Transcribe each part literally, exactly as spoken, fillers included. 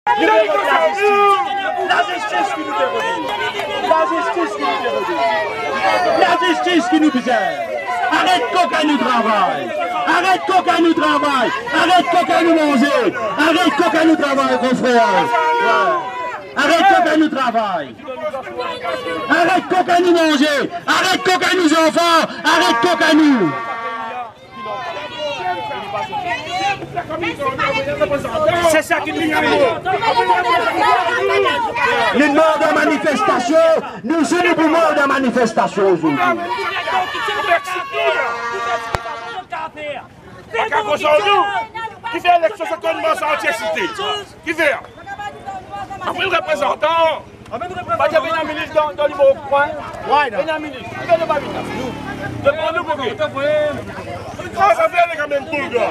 Lazistis ki nou pe rod. Lazistis ki nou pe rod. Lazistis ki nou bizin. Aret kokin nou travay. Aret kokin nou travay. Aret kokin nou manze. Aret kokin nou travay, konfrer. Aret kokin nou travay. Aret kokin nou manze. Aret kokin nou zanfan. Aret kokin nou. Se sa ki nou fini. Nou mor dan manifestasion, nou zis nou pou mor dan manifestasion ozordi. Kifer eleksion sa koumans antie site? Kifer? Ann amenn reprezantan. Pa ti ena minis dan, dan Limoro Kwin? Wi, non. Ena minis. Kifer nou pa vini? Demann nou pou ki? Sa, sa fer nek amenn boulga.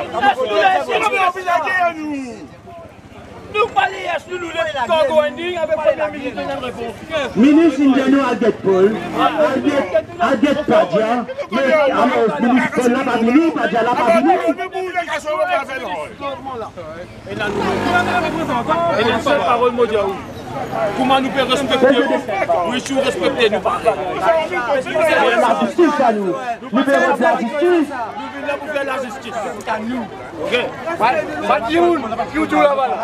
Nou pa les nou, nou le kan go ending avek Premye Minis donn enn repons. Minis inn dir nou al get Paul, al get, al get Padia, me alor minis Paul la pa vini, Padia la pa vini. Ena nou, ena sel parol mo dir ou. Kouma nou pe respekte ou, nou isi ou respekte nou parey. Lazistis, sa nou. Nou pe rod lazistis. Nou vinn la pou fer lazistis. Ok. Ba dimoun ki ou trouv laba la.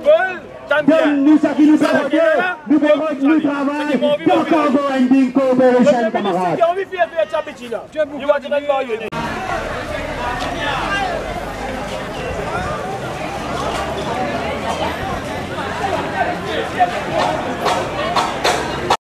Paul, tann bien. Donn nou sa ki nou pe rode, nou pe rod nou travay, pou ankor go ending, cooperation, kamarad. Ki anvi fer, fer sa piti la. Li va dir bann maryone.